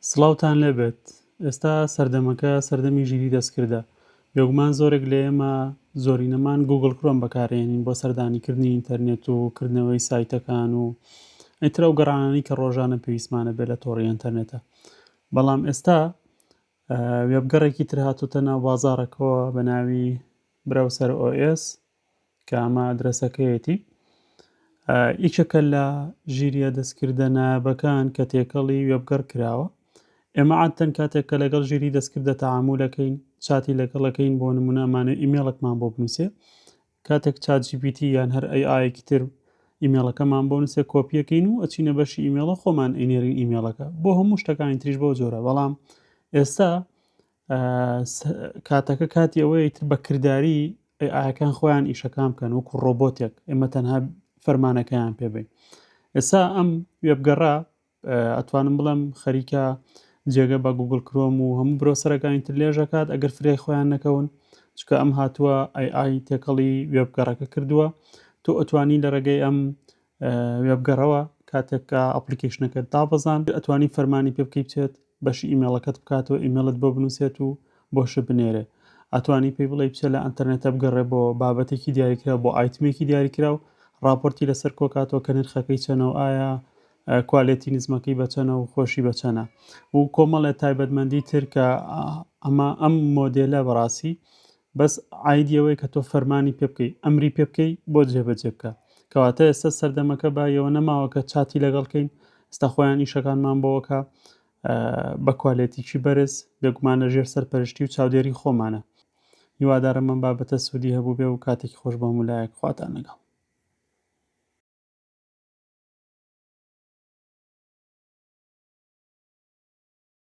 سڵاوتان لێبێت ئێستا سەردەمەکە سەردەمی ژیری دەستکردە بێگومان زۆرێک لە ئێمە زۆرینەمان گوگڵ کرۆم بەکارێنین بۆ سەردانیکردنی ئینتەرنێت و کردنەوەی سایتەکان و ئیتر ئەو گەڕانانەی کە ڕۆژانە پێویستمانە بێت لە تۆڕی ئینتەرنێتە بەڵام ئێستا وێبگەڕێکی تر هاتوتە ناو بازاڕەکەوە بە ناوی Browser OS کە ئەمە ئەدرەسەکەیەتی یەکێکە لە ژیریە دەستکردە نایابەکان کە تێکەڵی وێبگەڕ کراوە ئێمە عادەتەن کاتێک کە لەگەڵ ژیری دەستکردە تەعامولەکەین چاتی لەگەڵەکەین بۆ نمونە ئەمانە ئیمێڵێکمان بۆ بنووسێ کاتێک چات جی پی تی یان هەر ئەی ئایەکی تر ئیمێڵەکەمان بۆ نووسێ کۆپیەکەین و ئەچینە بەشی ئیمێڵە خۆمان ئەینێرین ئیمێڵەکە بۆ هەموو شتەکانی تریش بەو جۆرە بەڵام ئێستا کاتەکە کاتی ئەوەیە تر بە کرداری ئاەکان خۆیان ئیشەکان بکەن وەکو ڕۆبۆتێک ئێمە تەنها فەرمانەکەیان پێبین ئێستا ئەم وێبگەڕە ئەتوانم بڵێم خەریکە جێگە بە گوگل کرۆم و هەموو browser ەکانی تر لێژەکات ئەگەر فریای خۆیان نەکەون چکە ئەم هاتووە AI تێکەڵی وێبگەڕەکە کردووە تۆ ئەتوانی لە ڕێگەی ئەم وێبگەڕەوە کاتێک کە application ەکەت دابەزان ئەتوانی فەرمانی پێ بکەی بچێت بەشی ئیمێڵەکەت بکاتەوە ئیمێڵت بۆ بنووسێت و بۆشت بنێرێ ئەتوانی پێی بڵێ بچێت لە ئەتەرنێتە بگەڕێ بۆ بابەتێکی دیاریکراو بۆ item ێکی دیاریکراو راپۆرتی لەسەر کۆکاتەوە کە نرخەکەی چەنە و ئایا quality نزمەکەی بەچەنە و خۆشی بەچەنە و کۆمەڵێ تایبەتمەندی تر کە ئەمە ئەم مۆدێلە بەڕاستی بەس عایدی ئەوەیە کە تۆ فەرمانی پێ بکەی ئەمری پێ بکەی بۆ جێبەجێ بکە کەواتە ئێستا سەردەمەکە بە یەوە نەماوە کە چاتی لەگەڵ کەین ئێستا خۆیان ئیشەکانمان بۆەکە بە quality کی بەرز بێگومان لە ژێر سەرپەرشتی و چاودێری خۆمانە هیوادارم ئەم بابەتە سوودی هەبوو بێ و کاتێکی خۆش بۆ هەموو لایەک خواتان لەگەڵ.